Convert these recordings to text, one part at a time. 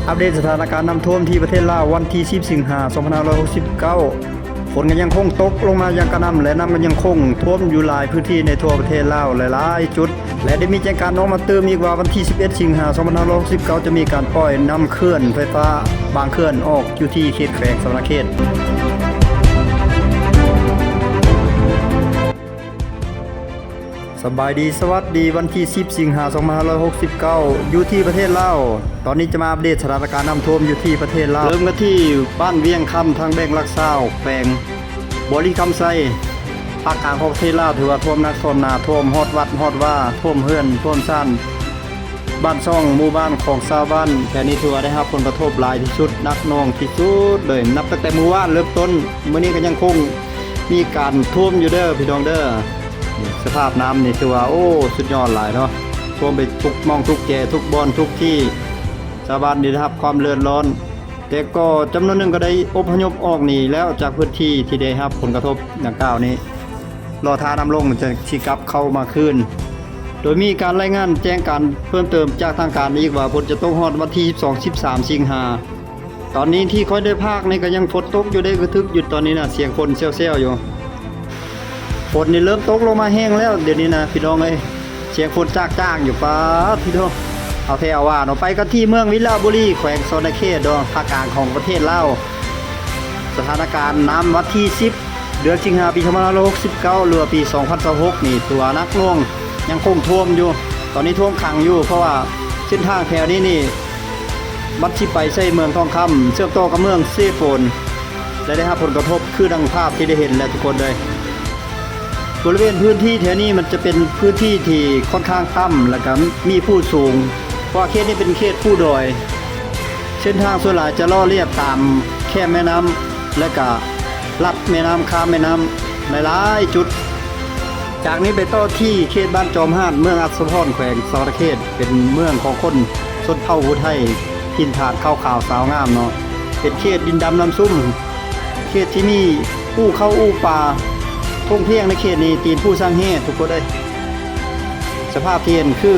ອັບເດດສະຖານະການນ້ຳຖ້ວມທີ່ປະເທດລາວ ວັນທີສິບ ສິງຫາ ສອງພັນຫ້າຮ້ອຍຫົກສິບເກົ້າ. ຝົນກໍຍັງຄົງຕົກລົງມາຢ່າງກະໜ່ຳ ແລະ ນ້ຳກໍຍັງຄົງຖ້ວມຢູ່ຫຼາຍພື້ນທີ່ໃນທົ່ວປະເທດລາວຫຼາຍໆຈຸດ ແລະ ໄດ້ມີແຈ້ງການອອກມາຕື່ມອີກວ່າ ວັນທີສິບເອັດ ສິງຫາ ສອງພັນຫ້າຮ້ອຍຫົກສິບເກົ້າ ຈະມີການປ່ອຍນ້ຳເຂື່ອນໄຟຟ້າບາງເຂື່ອນອອກຢູ່ທີ່ເຂດແຂວງສະຫວັນນະເຂດ. ສະບາຍດີ ສະຫວັດດີ ວັນທີສິບ ສິງຫາ ສອງພັນຫ້າຮ້ອຍຫົກສິບເກົ້າ ຢູ່ທີ່ປະເທດລາວ. ຕອນນີ້ຈະມາອັບເດດສະຖານະການນ້ຳຖ້ວມຢູ່ທີ່ປະເທດລາວ. ເລີ່ມກັນທີ່ບ້ານວຽງຄຳ ທາງແບງຫຼັກຊາວ ແຂວງບໍລິຄຳໄຊ ພາກກາງຂອງປະເທດລາວ ຖືວ່າຖ້ວມໜັກຖ້ວມໜາ ຖ້ວມຮອດວັດຮອດວາ ຖ້ວມເຮືອນ ຖ້ວມຊານ ບ້ານຊ່ອງ ໝູ່ບ້ານຂອງຊາວບ້ານແຖວນີ້ ຖືວ່າໄດ້ຮັບຜົນກະທົບຫຼາຍທີ່ສຸດ ໜັກໜ່ວງທີ່ສຸດເລີຍ. ນັບຕັ້ງແຕ່ມື້ວານເລີ່ມຕົ້ນ ມື້ນີ້ກໍຍັງຄົງມີການຖ້ວມຢູ່ເດີພີ່ນ້ອງເດີ. ສະພາບນ້ຳນີ້ຖືວ່າ ໂອ້ ສຸດຍອດຫຼາຍເນາະ, ຖ້ວມໄປທຸກໝ່ອງທຸກແຈ ທຸກບ່ອນທຸກທີ່, ຊາວບ້ານໄດ້ຮັບຄວາມເດືອດຮ້ອນ, ແຕ່ກໍຈຳນວນໜຶ່ງກໍໄດ້ອົບພະຍົບອອກໜີແລ້ວຈາກພື້ນທີ່ທີ່ໄດ້ຮັບຜົນກະທົບດັ່ງກ່າວນີ້. ລໍຖ້ານ້ຳລົງຈະຊິກັບເຂົ້າມາຄືນ. ໂດຍມີການລາຍງານແຈ້ງການເພີ່ມເຕີມຈາກທາງການອີກວ່າ ຝົນຈະຕົກຮອດວັນທີສິບສອງ ສິບສາມ ສິງຫາ. ຕອນນີ້ທີ່ຂ້ອຍໄດ້ພາກນີ້ກໍຍັງຝົນຕົກຢູ່ເດ້, ກະທຶກຢູ່ຕອນນີ້ນະ, ສຽງຝົນແຊວໆຢູ່. ຝົນນີ້ເລີ່ມຕົກລົງມາແຮງແລ້ວດຽວນີ້ນະ ພີ່ນ້ອງເອີຍ, ສຽງຝົນຈາກໆຢູ່. ປາດ ພີ່ນ້ອງ, ເອົາແທ້ເອົາວ່າເນາະ. ໄປກັນທີ່ເມືອງວິລະບູລີ ແຂວງສະຫວັນນະເຂດເນາະ, ພາກກາງຂອງປະເທດລາວ. ສະຖານະການນ້ຳວັນທີສິບ ເດືອນສິງຫາ ປີສອງພັນຫ້າຮ້ອຍຫົກສິບເກົ້າ ຫຼືວ່າປີສອງພັນຊາວຫົກນີ້ ຖືວ່າໜັກໜ່ວງ ຍັງຄົງຖ້ວມຢູ່. ຕອນນີ້ຖ້ວມຂັງຢູ່ ເພາະວ່າເສັ້ນທາງແຖວນີ້ນີ້ ມັນຊິໄປໃສ່ເມືອງທອງຄຳ ເຊື່ອມຕໍ່ກັບເມືອງເຊໂປນ ແລະ ໄດ້ຮັບຜົນກະທົບຄືດັ່ງພາບທີ່ໄດ້ເຫັນແຫຼະທຸກຄົນເອີຍ. ບໍລິເວນພື້ນທີ່ແຖວນີ້ມັນຈະເປັນພື້ນທີ່ທີ່ຄ່ອນຂ້າງຕ່ຳ ແລ້ວກໍມີພູສູງ ເພາະວ່າເຂດນີ້ເປັນເຂດພູດອຍ. ເສັ້ນທາງສ່ວນຫຼາຍຈະເລາະລຽບຕາມແຄມແມ່ນ້ຳ ແລະກະລັດແມ່ນ້ຳ ຂ້າມແມ່ນ້ຳຫຼາຍໆຈຸດ. ຈາກນີ້ໄປຕໍ່ທີ່ເຂດບ້ານຈອມຫາດ ເມືອງອັດສະພອນ ແຂວງສະຫວັນນະເຂດ, ເປັນເມືອງຂອງຄົນຊົນເຜົ່າຜູ້ໄທ ຖິ່ນຖານຂາວໆ ສາວງາມເນາະ, ເປັນເຂດດິນດຳນ້ຳຊຸ່ມ, ເຂດທີ່ມີອູ່ເຂົ້າອູ່ປາ, ທົ່ງພຽງໃນເຂດນີ້ຕີນຜູສ້າງແຮ່ ທຸກຄົນເອີຍ. ສະພາບທີ່ເຫັນຄື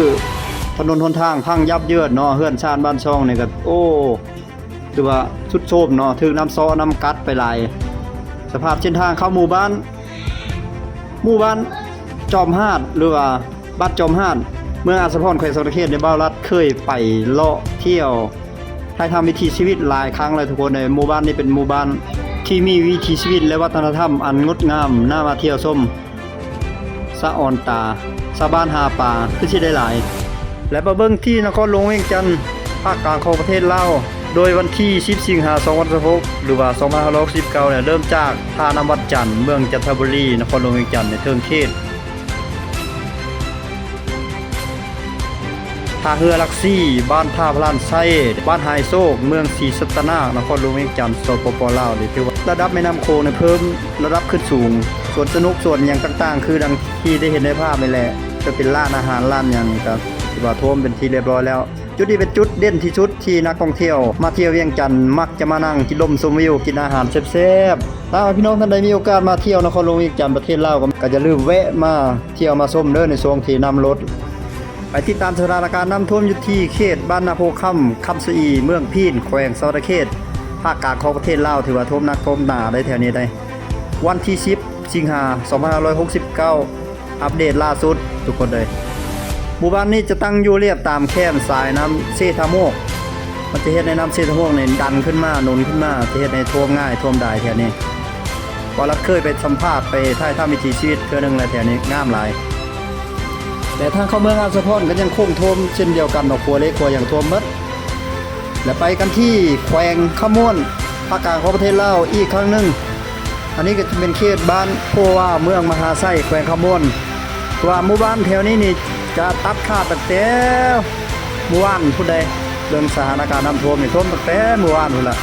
ຖະໜົນຫົນທາງພັງຍັບເຍີນເນາະ, ເຮືອນຊານບ້ານຊ່ອງນີ້ກໍ ໂອ້ ຖືວ່າຊຸດໂຊມເນາະ, ຖືກນ້ຳເຊາະນ້ຳກັດໄປຫຼາຍ. ສະພາບເສັ້ນທາງເຂົ້າໝູ່ບ້ານ ໝູ່ບ້ານຈອມຫາດ ຫຼືວ່າບ້ານຈອມຫາດ ເມືອງອັດສະພອນ ແຂວງສະຫວັນນະເຂດນີ້ ບ່າວລັດເຄີຍໄປເລາະທ່ຽວ ຖ່າຍທຳວິຖີຊີວິດຫຼາຍຄັ້ງແລ້ວທຸກຄົນເອີຍ. ໝູ່ບ້ານນີ້ເປັນໝູ່ບ້ານທີ່ມີວິຖີຊີວິດ ແລະ ວັດທະນະທຳອັນງົດງາມ ໜ້າມາທ່ຽວຊົມ. ສະອອນຕາ ຊາວບ້ານຫາປາຄືຊິໄດ້ຫຼາຍ. ແລະ ມາເບິ່ງທີ່ນະຄອນຫຼວງວຽງຈັນ ພາກກາງຂອງປະເທດລາວ, ໂດຍວັນທີສິບ ສິງຫາ ສອງພັນຊາວຫົກ ຫຼືວ່າ ສອງພັນຫ້າຮ້ອຍຫົກສິບເກົ້າ ເລີ່ມຈາກທ່ານ້ຳວັດຈັນ ເມືອງຈັນທະບູລີ ນະຄອນຫຼວງວຽງຈັນ ໃນເທິງເຂດ ທ່າເຮືອຫຼັກສີ່ ບ້ານທ່າພະລານໄຊ ບ້ານຫາຍໂຊກ ເມືອງສີສັດຕະນາກ ນະຄອນຫຼວງວຽງຈັນ ສປປ ລາວ ນີ້ ຖືວ່າລະດັບແມ່ນ້ຳໂຂງນີ້ເພີ່ມລະດັບຂຶ້ນສູງ. ສວນສະໜຸກ ສວນຫຍັງຕ່າງໆ ຄືດັ່ງທີ່ໄດ້ເຫັນໃນພາບນີ້ແຫຼະ, ຈະເປັນຮ້ານອາຫານ ຮ້ານຫຍັງ ກໍຖືວ່າຖ້ວມເປັນທີ່ລຽບຮ້ອຍແລ້ວ. ຈຸດນີ້ເປັນຈຸດເດັ່ນທີ່ສຸດທີ່ນັກທ່ອງທ່ຽວມາທ່ຽວວຽງຈັນມັກຈະມານັ່ງກິນລົມຊົມວິວ ກິນອາຫານແຊບໆ. ຖ້າວ່າພີ່ນ້ອງທ່ານໃດມີໂອກາດມາທ່ຽວນະຄອນຫຼວງວຽງຈັນ ປະເທດລາວ ກໍ ກໍຢ່າລືມແວະມາທ່ຽວມາຊົມເດີ ໃນຊ່ວງທີ່ນ້ຳລົດ. ໄປຕິດຕາມສະຖານະການນ້ຳຖ້ວມຢູ່ທີ່ເຂດບ້ານນາໂພຄຳ, ຄຳສະອີ, ເມືອງພີນ, ແຂວງສະຫວັນນະເຂດ, ພາກກາງຂອງປະເທດລາວ ຖືວ່າຖ້ວມໜັກຖ້ວມໜາເດ້ ແຖວນີ້ໄດ໋. ວັນທີສິບ ສິງຫາ ສອງພັນຫ້າຮ້ອຍຫົກສິບເກົ້າ ອັບເດດລ່າສຸດທຸກຄົນເອີຍ. ໝູ່ບ້ານນີ້ຈະຕັ້ງຢູ່ລຽບຕາມແຄມສາຍນ້ຳເຊທາໂມກ, ມັນຈະເຮັດໃຫ້ນ້ຳເຊທາໂມກນີ້ດັນຂຶ້ນມາ ໜູນຂຶ້ນມາ, ຈະເຮັດໃຫ້ຖ້ວມງ່າຍ ຖ້ວມດາຍແຖວນີ້. ບ່າວລັດເຄີຍໄປສຳພາດ ໄປຖ່າຍທຳວິຖີຊີວິດເທື່ອໜຶ່ງແລ້ວ ແຖວນີ້ງາມຫຼາຍ. ແລະ ທາງເຂົ້າເມືອງອາດສະພອນກໍຍັງຄົງຖ້ວມເຊັ່ນດຽວກັນເນາະ, ຂົວເຫຼັກ ຂົວຫຍັງຖ້ວມໝົດ. ແລະ ໄປກັນທີ່ແຂວງຄຳມ່ວນ ພາກກາງຂອງປະເທດລາວອີກຄັ້ງໜຶ່ງ. ອັນນີ້ກໍຈະເປັນເຂດບ້ານໂພວາ ເມືອງມະຫາໄຊ ແຂວງຄຳມ່ວນ. ເພາະວ່າໝູ່ບ້ານແຖວນີ້ນີ້ຈະຕັດຂາດຕັ້ງແຕ່ມື້ວານພຸ້ນໃດ໋. ເລື່ອງສະຖານະການນ້ຳຖ້ວມນີ້ ຖ້ວມຕັ້ງແຕ່ມື້ວານພຸ້ນລະ.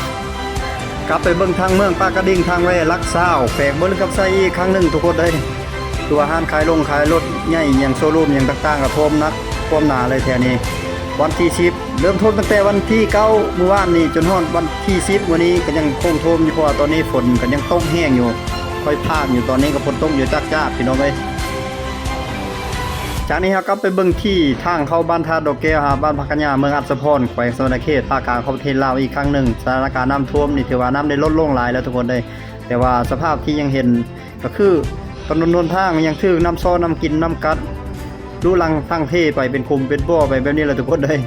ກັບໄປເບິ່ງທາງເມືອງປາກກະດິງ ທາງແວຫຼັກຊາວ ແຂວງບໍລິຄຳໄຊອີກຄັ້ງໜຶ່ງທຸກຄົນເອີຍ. ຕົວຮ້ານຂາຍລົງຂາຍລົດໃຫຍ່ຫຍັງ ໂຊຣູມຫຍັງຕ່າງໆ ກໍຖ້ວມໜັກຖ້ວມໜາເລີຍແຖວນີ້. ວັນທີສິບ ເລີ່ມຖ້ວມຕັ້ງແຕ່ວັນທີເກົ້າມື້ວານນີ້ ຈົນຮອດວັນທີສິບມື້ນີ້ ກໍຍັງຄົງຖ້ວມຢູ່ ເພາະວ່າຕອນນີ້ຝົນກໍຍັງຕົກແຮງຢູ່ ຄ່ອຍພາກຢູ່. ຕອນນີ້ກໍຝົນຕົກຢູ່ຈາກໆ ພີ່ນ້ອງເອີຍ. ຈ ຈາກນີ້ເຮົາກັບໄປເບິ່ງທີ່ທາງເຂົ້າບ້ານທ່າດອກແກ້ວ ຫາບ້ານຜັກກະຫຍ້າ ເມືອງອັດສະພອນ ແຂວງສະຫວັນນະເຂດ ພາກກາງຂອງປະເທດລາວອີກຄັ້ງໜຶ່ງ. ສະຖານະການນ້ຳຖ້ວມນີ້ຖືວ່ານ້ຳໄດ້ລົດລົງຫຼາຍແລ້ວທຸກຄົນເອີຍ, ແຕ່ວ່າສະພາບທີ່ຍັງເຫັນກໍຄືຖະໜົນຫົນທາງຍັງຖືກນ້ຳຊໍ້ ນ້ຳກິນ ນ້ຳກັດ ລຸລັງທັ່ງເທໄປເປັນຂຸມເປັນບໍ່ໄປແບບນີ້ແຫຼະທຸກຄົນເອີຍ.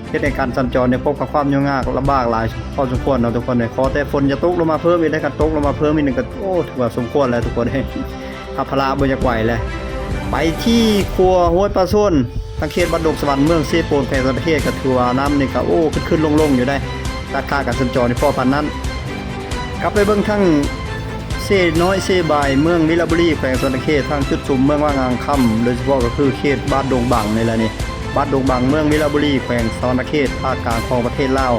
ເຮັດໃຫ້ການສັນຈອນໄດ້ພົບກັບຄວາມຫຍຸ້ງຍາກລຳບາກຫຼາຍພໍສົມຄວນເນາະທຸກຄົນເອີຍ. ຂໍແຕ່ຝົນຢ່າຕົກລົງມາເພີ່ມອີກເດີຄັນ ຕົກລົງມາເພີ່ມອີກນີ້ກໍ ໂອ້ ຖືວ່າສົມຄວນແລ້ວທຸກຄົນເອີຍ. ຮັບພາລະບໍ່ຢາກໄຫວແລ້ວ. ໄປທີ່ຂົວຫ້ວຍປາໂຊນ ທາງເຂດບ້ານດົງສະຫວັນ ເມືອງເຊໂປນ ແຂວງສະຫວັນນະເຂດ ກໍຖືວ່ານ້ຳນີ້ກໍ ໂອ້ ຂຶ້ນໆລົງໆຢູ່ໄດ໋. ຕັດຂາດການສັນຈອນນີ້ພໍປານນັ້ນ. ກັບໄປເບິ່ງທາງເຊນ້ອຍເຊບາຍ ເມືອງວິລະບູລີ ແຂວງສະຫວັນນະເຂດ ທາງຈຸດຊຸມເມືອງວັງອ່າງຄຳ ໂດຍສະເພາະກໍຄືເຂດບ້ານດົງບັງນີ້ແຫຼະນີ້. ບ້ານດົງບັງ ເມືອງວິລະບູລີ ແຂວງສະຫວັນນະເຂດ ພາກກາງຂອງປະເທດລາວ.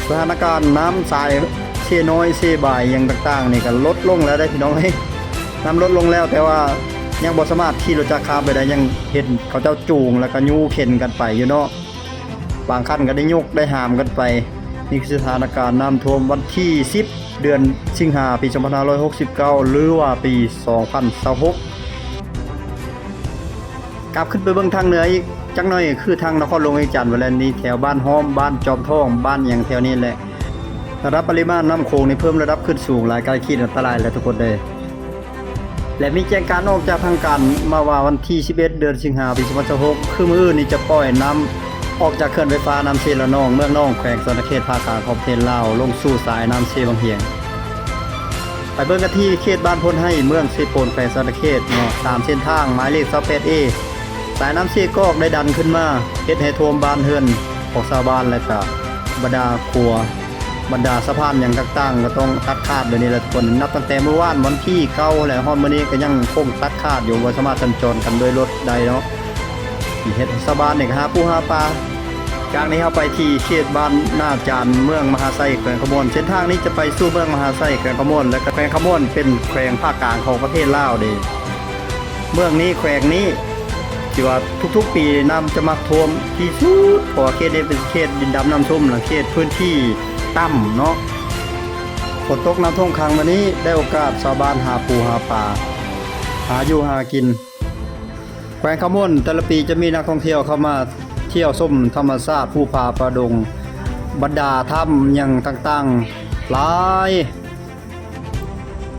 ສະຖານະການນ້ຳສາຍເຊນ້ອຍເຊບາຍຫຍັງຕ່າງໆນີ້ກໍລົດລົງແລ້ວເດ້ພີ່ນ້ອງເອີຍ. ນ້ຳລົດລົງແລ້ວ ແຕ່ວ່າຍັງບໍ່ສາມາດຂີ່ລົດຈັກຂ້າມໄປໄດ້, ຍັງເຫັນເຂົາເຈົ້າຈູງ ແລ້ວກໍຍູ້ເຂັນກັນໄປຢູ່ເນາະ. ບາງຄັນກໍໄດ້ຍົກໄດ້ຫາມກັນໄປ. ນີ້ຄືສະຖານະການນ້ຳຖ້ວມວັນທີສິບ ເດືອນສິງຫາ ປີສອງພັນຫ້າຮ້ອຍຫົກສິບເກົ້າ ຫຼືວ່າປີສອງພັນຊາວຫົກ. ກັບຂຶ້ນໄປເບິ່ງທາງເໜືອອີກຈັກໜ້ອຍ ຄືທາງນະຄອນຫຼວງວຽງຈັນ ແລະ ນີ້ແຖວບ້ານຫ້ອມ ບ້ານຈອມທອງ ບ້ານຫຍັງແຖວນີ້ແຫຼະ. ລະດັບປະລິມານນ້ຳໂຂງນີ້ເພີ່ມລະດັບຂຶ້ນສູງຫຼາຍ ໃກ້ຂີດອັນຕະລາຍແລ້ວທຸກຄົນເອີຍ. ແລະ ມີແຈ້ງການອອກຈາກທາງການມາວ່າ ວັນທີສິບເອັດ ເດືອນສິງຫາ ປີສອງພັນຊາວຫົກ ຄືມື້ອື່ນນີ້ຈະປ່ອຍນ້ຳອອກຈາກເຂື່ອນໄຟຟ້ານ້ຳເຊລະນອງ ເມືອງນອງ ແຂວງສະຫວັນນະເຂດ ພາກກາງຂອງປະເທດລາວ ລົງສູ່ສາຍນ້ຳເຊວັງຫຽງ. ໄປເບິ່ງກັນທີ່ເຂດບ້ານໂພນໄຮ ເມືອງເຊໂປນ ແຂວງສະຫວັນນະເຂດເນາະ, ຕາມເສັ້ນທາງໝາຍເລກຊາວແປດເອ ສາຍນ້ຳເຊກອກໄດ້ດັນຂຶ້ນມາ ເຮັດໃຫ້ຖ້ວມບ້ານເຮືອນຂອງຊາວບ້ານ ແລະ ກະບັນດາຂົວ ບັນດາສະພານຫຍັງຕ່າງໆ ກໍຕ້ອງຕັດຂາດແບບນີ້ແຫຼະທຸກຄົນ. ນັບຕັ້ງແຕ່ມື້ວານວັນທີເກົ້າແລ້ວ ຮອດມື້ນີ້ກໍຍັງຄົງຕັດຂາດຢູ່ ບໍ່ສາມາດສັນຈອນກັນດ້ວຍລົດໄດ້ເນາະ. ເຮັດໃຫ້ຊາວບ້ານນີ້ກໍຫາປູຫາປາ. ຈາກນີ້ເຮົາໄປທີ່ເຂດບ້ານນາຈານ ເມືອງມະຫາໄຊ ແຂວງຄຳມ່ວນ. ເສັ້ນທາງນີ້ຈະໄປສູ່ເມືອງມະຫາໄຊ ແຂວງຄຳມ່ວນ ແລະ ກໍແຂວງຄຳມ່ວນເປັນແຂວງພາກກາງຂອງປະເທດລາວເດ້. ເມືອງນີ້ ແຂວງນີ້ ທີ່ວ່າທຸກໆປີນ້ຳຈະມັກຖ້ວມທີ່ສຸດ ເພາະວ່າເຂດນີ້ເປັນເຂດດິນດຳນ້ຳຊຸ່ມ ແລະ ເຂດພື້ນທີ່ຕ່ຳເນາະ. ຝົນຕົກນ້ຳຖ້ວມຂັງແບບນີ້ ໄດ້ໂອກາດຊາວບ້ານຫາປູຫາປາ ຫາຢູ່ຫາກິນ. ແຂວງຄຳມ່ວນແຕ່ລະປີຈະມີນັກທ່ອງທ່ຽວເຂົ້າມາທ່ຽວຊົມທຳມະຊາດ ພູຜາປ່າດົງ ບັນດາຖ້ຳຫຍັງຕ່າງໆຫຼາຍ.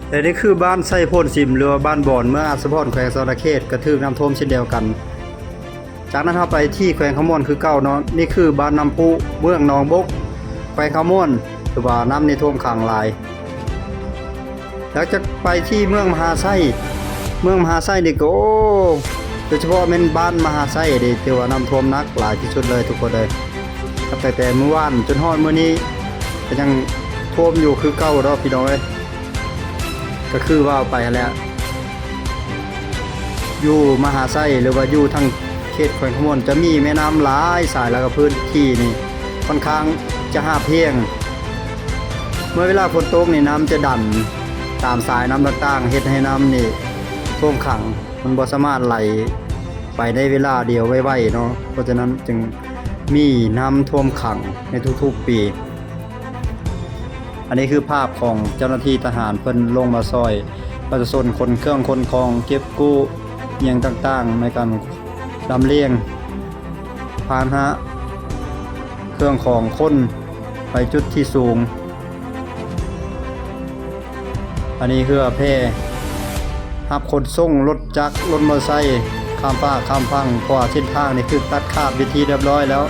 ແລະ ນີ້ຄືບ້ານໄຊໂພນຊິມ ຫຼືວ່າບ້ານບອນ ເມືອງອັດສະພອນ ແຂວງສະຫວັນນະເຂດ ກໍຖືກນ້ຳຖ້ວມເຊັ່ນດຽວກັນ. ຈາກນັ້ນເຮົາໄປທີ່ແຂວງຄຳມ່ວນຄືເກົ່າເນາະ. ນີ້ຄືບ້ານນ້ຳພຸ ເມືອງໜອງບົກ ແຂວງຄຳມ່ວນ ຖືວ່ານ້ຳນີ້ຖ້ວມຂັງຫຼາຍ. ແລ້ວຈະໄປທີ່ເມືອງມະຫາໄຊ. ເມືອງມະຫາໄຊນີ້ກໍ ໂອ້ ໂດຍສະເພາະແມ່ນບ້ານມະຫາໄຊເດ້ ຖືວ່ານ້ຳຖ້ວມໜັກຫຼາຍທີ່ສຸດເລີຍທຸກຄົນເອີຍ. ນັບຕັ້ງແຕ່ມື້ວານຈົນຮອດມື້ນີ້ ກໍຍັງຖ້ວມຢູ່ຄືເກົ່າດອກພີ່ນ້ອງເອີຍ. ກໍຄືວ່າໄປຫັ້ນແຫຼະ ຢູ່ມະຫາໄຊ ຫຼືວ່າຢູ່ທາງເຂດແຂວງຄຳມ່ວນ ຈະມີແມ່ນ້ຳຫຼາຍສາຍ ແລ້ວກໍພື້ນທີ່ນີ້ຄ່ອນຂ້າງຈະຫາບແຫ້ງ. ເມື່ອເວລາຝົນຕົກນີ້ ນ້ຳຈະດັນຕາມສາຍນ້ຳຕ່າງໆ ເຮັດໃຫ້ນ້ຳນີ້ຖ້ວມຂັງ ມັນບໍ່ສາມາດໄຫຼໄປໃນເວລາດຽວໄວໆເນາະ. ເພາະສະນັ້ນຈຶ່ງມີນ້ຳຖ້ວມຂັງໃນທຸກໆປີ. ອັນນີ້ຄືພາບຂອງເຈົ້າໜ້າທີ່ທະຫານ ເພິ່ນລົງມາຊ່ອຍປະຊາຊົນຂົນເຄື່ອງຂົນຂອງ ເກັບກູ້ຫຍັງຕ່າງໆ ໃນການລຳລຽງພາຫະນະເຄື່ອງຂອງຄົນໄປຈຸດທີ່ສູງ. ອັນນີ້ເຮືອແພ ຮັບຂົນສົ່ງລົດຈັກ ລົດມໍເຕີໄຊ ຂ້າມຟາກຂ້າມຝັ່ງ ເພາະວ່າເສັ້ນທາງນີ້ຖືກຕັດຂາດເປັນທີ່ຮຽບຮ້ອຍແລ້ວ.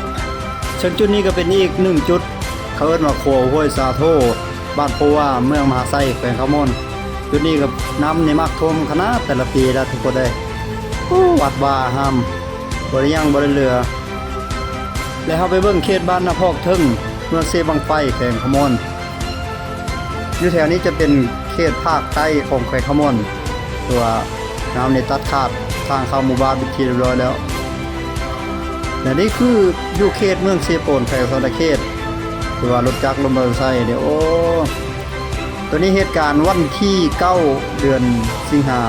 ເຊິ່ງຈຸດນີ້ກໍເປັນອີກໜຶ່ງຈຸດ ເຂົາເອີ້ນວ່າຂົວຫ້ວຍສາໂທ ບ້ານໂພວາ ເມືອງມະຫາໄຊ ແຂວງຄຳມ່ວນ. ຈຸດນີ້ກໍນ້ຳນີ້ມັກຖ້ວມຂະໜາດແຕ່ລະປີລະທຸກຄົນເອີຍ. ໂອ້ ວັດວາອາຮາມ ບໍ່ໄດ້ຫຍັງບໍ່ໄດ້ເຫຼືອ. ແລະ ເຮົາໄປເບິ່ງເຂດບ້ານນາພອກເທິງ ເມືອງເຊບັ້ງໄຟ ແຂວງຄຳມ່ວນ. ຢູ່ແຖວນີ້ຈະເປັນເຂດພາກໃຕ້ຂອງແຂວງຄຳມ່ວນ ທີ່ວ່ານ້ຳນີ້ຕັດຂາດທາງເຂົ້າໝູ່ບ້ານເປັນທີ່ຮຽບຮ້ອຍແລ້ວ. ແລະ ນີ້ຄືຢູ່ເຂດເມືອງເຊໂປນ ແຂວງສະຫວັນນະເຂດ ທີ່ວ່າລົດຈັກລົດມໍເຕີໄຊເດ້. ໂອ້ ໂຕນີ້ເຫດການວັນທີເກົ້າ ເດືອນສິງຫາ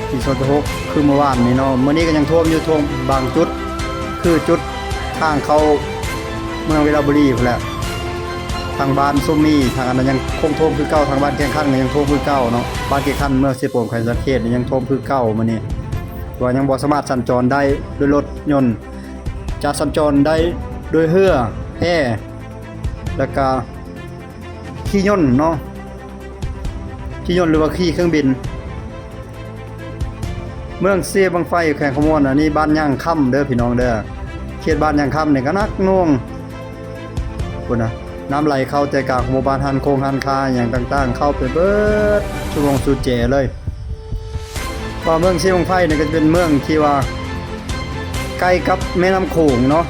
ປີສອງພັນຊາວຫົກ ຄືມື້ວານນີ້ເນາະ. ມື້ນີ້ກໍຍັງຖ້ວມຢູ່ ຖ້ວມບາງຈຸດ ຄືຈຸດທາງເຂົ້າເມືອງວິລະບູລີພຸ້ນແຫຼະ. ທາງບ້ານຊຸມມີ ທາງອັນນັ້ນຍັງຄົງຖ້ວມຄືເກົ່າ, ທາງບ້ານແກ້ງຂັນກໍຍັງຖ້ວມຄືເກົ່າເນາະ. ບ້ານແກ້ງຂັນ ເມືອງເຊໂປນ ແຂວງສະຫວັນນະເຂດ ຍັງຖ້ວມຄືເກົ່າມື້ນີ້. ວ່າຍັງບໍ່ສາມາດສັນຈອນໄດ້ໂດຍລົດຍົນ, ຈະສັນຈອນໄດ້ໂດຍເຮືອ, ແພ ແລ້ວກະຂີ່ຍົນເນາະ, ຂີ່ຍົນ ຫຼືວ່າຂີ່ເຄື່ອງບິນ. ເມືອງເຊບັ້ງໄຟ ແຂວງຄຳມ່ວນ, ອັນນີ້ບ້ານຍ່າງຄຳເດີພີ່ນ້ອງເດີ. ເຂດບ້ານຍ່າງຄຳນີ້ກໍໜັກໜ່ວງ ພຸ້ນນະ, ນ້ຳໄຫຼເຂົ້າໃຈກາງໝູ່ບ້ານ, ຮ້ານໂຄງຮ້ານຄ້າຫຍັງຕ່າງໆ ເຂົ້າໄປເບິດສູ່ວົງສູ່ແຈເລີຍ. ເພາະເມືອງເຊບັ້ງໄຟນີ້ກໍຈະເປັນເມືອງທີ່ວ່າໃກ້ກັບແມ່ນ້ຳໂຂງເນາະ,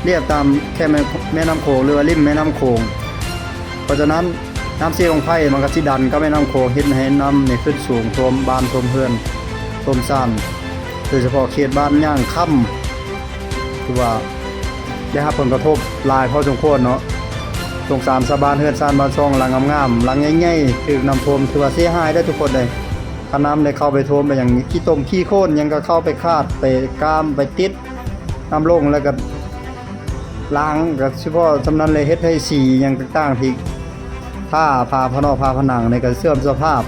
ລຽບຕາມແຄມແມ່ ແມ່ນ້ຳໂຂງ ຫຼືວ່າລິມແມ່ນ້ຳໂຂງ. ເພາະສະນັ້ນ ນ້ຳເຊບັ້ງໄຟມັນກໍຊິດັນກັບແມ່ນ້ຳໂຂງ ເຮັດໃຫ້ນ້ຳນີ້ຂຶ້ນສູງ ຖ້ວມບ້ານ ຖ້ວມເຮືອນ ຖ້ວມຊານ, ໂດຍສະເພາະເຂດບ້ານຍ່າງຄຳ ຖືວ່າໄດ້ຮັບຜົນກະທົບຫຼາຍພໍສົມຄວນເນາະ. ສົງສານຊາວບ້ານເຮືອນຊານບ້ານຊ່ອງ ຫຼັງງາມໆ ຫຼັງໃຫຍ່ໆ ຖືກນ້ຳຖ້ວມ ຖືວ່າເສຍຫາຍເດີທຸກຄົນເດີ. ຄັນນ້ຳໄດ້ເຂົ້າໄປຖ້ວມໄປຫຍັງ ຂີ້ຕົມຂີ້ໂຄນຫຍັງກໍເຂົ້າໄປຄາດ ໄປກາມ ໄປຕິດນ້ຳລົງ ແລ້ວກໍລ້າງ ກໍສະເພາະສ່ຳນັ້ນແຫຼະ ເຮັດໃຫ້ສີຫຍັງຕ່າງໆ ທີ່ຝາ ຝາ ຝານອກ ຝາຜະໜັງນີ້ກໍເສື່ອມສະພາບ.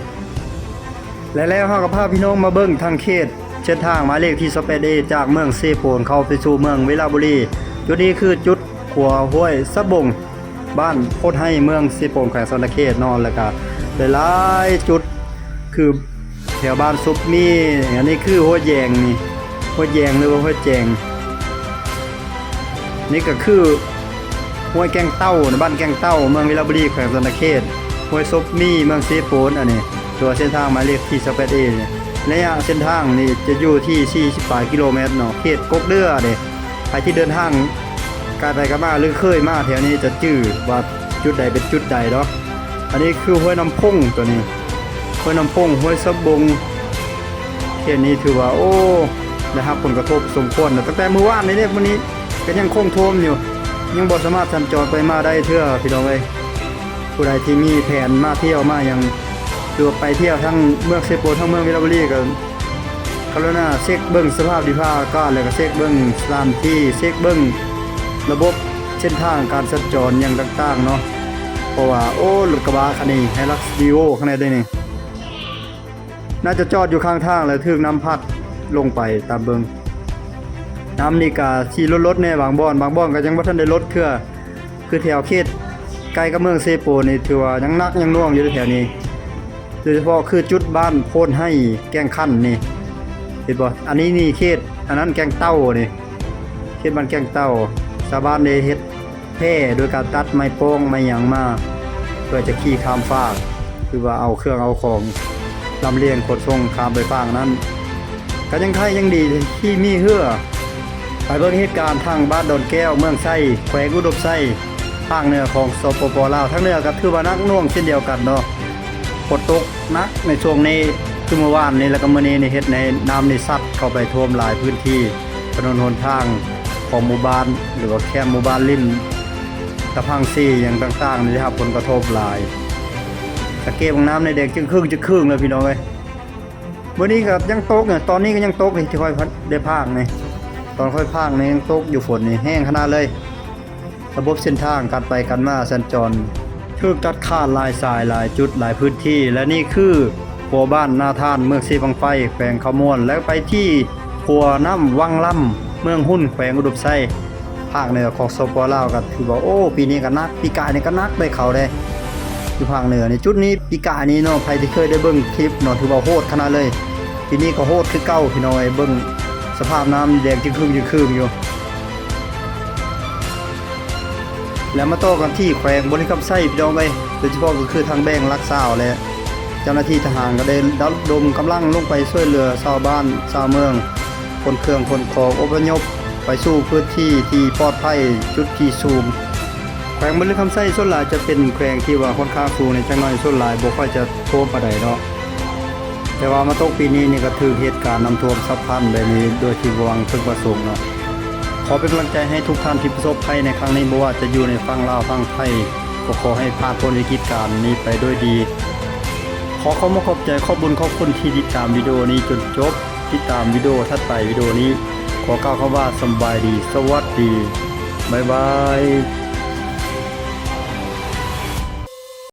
ແລະ ແລ້ວເຮົາກໍພາພີ່ນ້ອງມາເບິ່ງທາງເຂດເສັ້ນທາງໝາຍເລກທີຊາວແປດເອ ຈາກເມືອງເຊໂປນເຂົ້າໄປສູ່ເມືອງວິລະບູລີ. ຈຸດນີ້ຄືຈຸດຂົວຫ້ວຍສະບົງ ບ້ານໂພນໄຮ ເມືອງເຊໂປນ ແຂວງສະຫວັນນະເຂດເນາະ. ແລ້ວກະຫຼາຍໆຈຸດ ຄືແຖວບ້ານສົບໝີ່, ອັນນີ້ຄືຫ້ວຍແຢງນີ້ ຫ້ວຍແຢງ ຫຼືວ່າຫ້ວຍແຈງ. ນີ້ກໍຄືຫ້ວຍແກ້ງເຕົ້າ ໃນບ້ານແກ້ງເຕົ້າ ເມືອງວິລະບູລີ ແຂວງສະຫວັນນະເຂດ, ຫ້ວຍສົບໝີ່ ເມືອງເຊໂປນ ອັນນີ້ ຕົວເສັ້ນທາງໝາຍເລກທີຊາວແປດເອ. ໄລຍະເສັ້ນທາງນີ້ຈະຢູ່ທີ່ສີ່ສິບປາຍກິໂລແມັດເນາະ, ເຂດກົກເດື່ອເດ້. ໃຜທີ່ເດີນທາງກາຍໄປກາຍມາ ຫຼືເຄີຍມາແຖວນີ້ຈະຈື່ວ່າຈຸດໃດເປັນຈຸດໃດເນາະ. ອັນນີ້ຄືຫ້ວຍນ້ຳພົງ ຕົວນີ້ ຫ້ວຍນ້ຳພົງ ຫ້ວຍສະບົງ. ເຂດນີ້ຖືວ່າ ໂອ້ ໄດ້ຮັບຜົນກະທົບສົມຄວນນະ, ຕັ້ງແຕ່ມື້ວານນີ້ເດ້. ມື້ນີ້ກໍຍັງຄົງຖ້ວມຢູ່ ຍັງບໍ່ສາມາດສັນຈອນໄປມາໄດ້ເທື່ອ ພີ່ນ້ອງເອີຍ. ຜູ້ໃດທີ່ມີແຜນມາທ່ຽວມາຫຍັງ ຫຼືວ່າໄປທ່ຽວທາງເມືອງເຊໂປນ ທາງເມືອງວິລະບູລີ ກໍ ກະລຸນາເຊັກເບິ່ງສະພາບດິນຟ້າອາກາດ ແລ້ວກໍເຊັກເບິ່ງສະຖານທີ່ ເຊັກເບິ່ງລະບົບເສັ້ນທາງການສັນຈອນຫຍັງຕ່າງໆເນາະ. ເພາະວ່າ ໂອ້ ລົດກະບະຄັນນີ້ Hilux Revo ຄັນນີ້ເດ້ນີ້ ໜ້າຈະຈອດຢູ່ຂ້າງທາງ ແລ້ວຖືກນ້ຳພັດລົງໄປ. ຕາມເບິ່ງ ນ້ຳນີ້ກະຊິລົດໆແດ່ບາງບ່ອນ, ບາງບ່ອນກໍຍັງບໍ່ທັນໄດ້ລົດເທື່ອ. ຄືແຖວເຂດໃກ້ກັບເມືອງເຊໂປນນີ້ ຖືວ່າຍັງໜັກຍັງໜ່ວງຢູ່ແຖວນີ້, ໂດຍສະເພາະຄືຈຸດບ້ານໂພນໄຮ ແກ້ງຂັນນີ້ ເຫັນບໍ່? ອັນນີ້ນີ້ເຂດ ອັນນັ້ນແກ້ງເຕົ້ານີ້ ເຂດບ້ານແກ້ງເຕົ້າ. ຊາວບ້ານໄດ້ເຮັດແພໂດຍການຕັດໄມ້ໂປ້ງໄມ້ຫຍັງມາ ເພື່ອຈະຂີ່ຂ້າມຟາກ ຄືວ່າເອົາເຄື່ອງເອົາຂອງລຳລຽງຂົນສົ່ງຂ້າມໄປຟາກນັ້ນ. ກໍຍັງໄຄຍັງດີທີ່ມີເຮືອ. ໄປເບິ່ງເຫດການທາງບ້ານດອນແກ້ວ ເມືອງໄຊ ແຂວງອຸດົມໄຊ ພາກເໜືອຂອງ ສປປ ລາວ. ທາງເໜືອກໍຖືວ່າໜັກໜ່ວງເຊັ່ນດຽວກັນເນາະ, ຝົນຕົກໜັກໃນຊ່ວງນີ້ ຄືມື້ວານນີ້ ແລ້ວກໍມື້ນີ້ນີ້ ເຮັດໃຫ້ນ້ຳນີ້ຊັດເຂົ້າໄປຖ້ວມຫຼາຍພື້ນທີ່, ຖະໜົນຫົນທາງຂອງໝູ່ບ້ານ ຫຼືວ່າແຄມໝູ່ບ້ານລິ້ມຕະພັງຊີຫຍັງຕ່າງໆນີ້ ໄດ້ຮັບຜົນກະທົບຫຼາຍ. ສັງເກດເບິ່ງນ້ຳນີ້ແດງຈຶ່ງຄຶ່ງຈຶ່ງຄຶ່ງເລີຍ ພີ່ນ້ອງເອີຍ. ມື້ນີ້ກໍຍັງຕົກເນາະ, ຕອນນີ້ກໍຍັງຕົກນີ້ ທີ່ຂ້ອຍໄດ້ພາກນີ້, ຕອນຂ້ອຍພາກນີ້ຍັງຕົກຢູ່, ຝົນນີ້ແຮງຂະໜາດເລີຍ. ລະບົບເສັ້ນທາງການໄປການມາສັນຈອນຖືກຕັດຂາດຫຼາຍສາຍ, ຫຼາຍຈຸດ, ຫຼາຍພື້ນທີ່. ແລະ ນີ້ຄືຂົວບ້ານນາທານ ເມືອງເຊບັ້ງໄຟ ແຂວງຄຳມ່ວນ ແລະ ໄປທີ່ຂົວນ້ຳວັງລຳ ເມືອງຮຸນ ແຂວງອຸດົມໄຊ. ພາກເໜືອຂອງ ສປປ ລາວ ກໍຖືວ່າ ໂອ້ ປີນີ້ກໍໜັກ, ປີກາຍນີ້ກໍໜັກເດ້ ເຂົາເດ້ ຢູ່ພາກເໜືອນີ້. ຈຸດນີ້ປີກາຍນີ້ເນາະ, ໃຜທີ່ເຄີຍໄດ້ເບິ່ງຄລິບເນາະ ຖືວ່າໂຫດຂະໜາດເລີຍ. ປີນີ້ກໍໂຫດຄືເກົ່າ ພີ່ນ້ອງເອີຍ, ເບິ່ງສະພາບນ້ຳແດງຈຶ່ງຄຶ່ງຈຶ່ງຄຶ່ງຢູ່. ແລ້ວມາຕໍ່ກັນທີ່ແຂວງບໍລິຄຳໄຊ ພີ່ນ້ອງເອີຍ, ໂດຍສະເພາະກໍຄືທາງແບ່ງຫຼັກຊາວ ແລະ ເຈົ້າໜ້າທີ່ທະຫານກໍໄດ້ລະດົມກຳລັງລົງໄປຊ່ວຍເຫຼືອຊາວບ້ານຊາວເມືອງ ຂົນເຄື່ອງຂົນຂອງ ອົບພະຍົບໄປສູ່ພື້ນທີ່ທີ່ປອດໄພ, ຈຸດທີ່ສູງ. ແຂວງບໍລິຄຳໄຊສ່ວນຫຼາຍຈະເປັນແຂວງທີ່ວ່າຂ້ອນຂ້າງສູງແດ່ຈັກໜ້ອຍ, ສ່ວນຫຼາຍບໍ່ຄ່ອຍຈະຖ້ວມປານໃດເນາະ. ແຕ່ວ່າມາຕົກປີນີ້ນີ້ກໍຖືກເຫດການນ້ຳຖ້ວມສັບພັນແບບນີ້ໂດຍທີ່ບໍ່ຫວັງເພິ່ງປະສົງເນາະ. ຂໍເປັນກຳລັງໃຈໃຫ້ທຸກທ່ານທີ່ປະສົບໄພໃນຄັ້ງນີ້, ບໍ່ວ່າຈະຢູ່ໃນຝັ່ງລາວ, ຝັ່ງໄທ, ກໍຂໍໃຫ້ຜ່ານພົ້ນວິກິດການນີ້ໄປດ້ວຍດີ. ຂໍຂອບອົກຂອບໃຈ, ຂອບບຸນຂອບຄຸນທີ່ຕິດຕາມວິດີໂອນີ້ຈົນຈົບ. ຕິດຕາມວິດີໂອຖັດໄປ. ວິດີໂອນີ້ຂໍກ່າວຄຳວ່າສຳບາຍດີ, ສະຫວັດດີ, ບາຍບາຍ.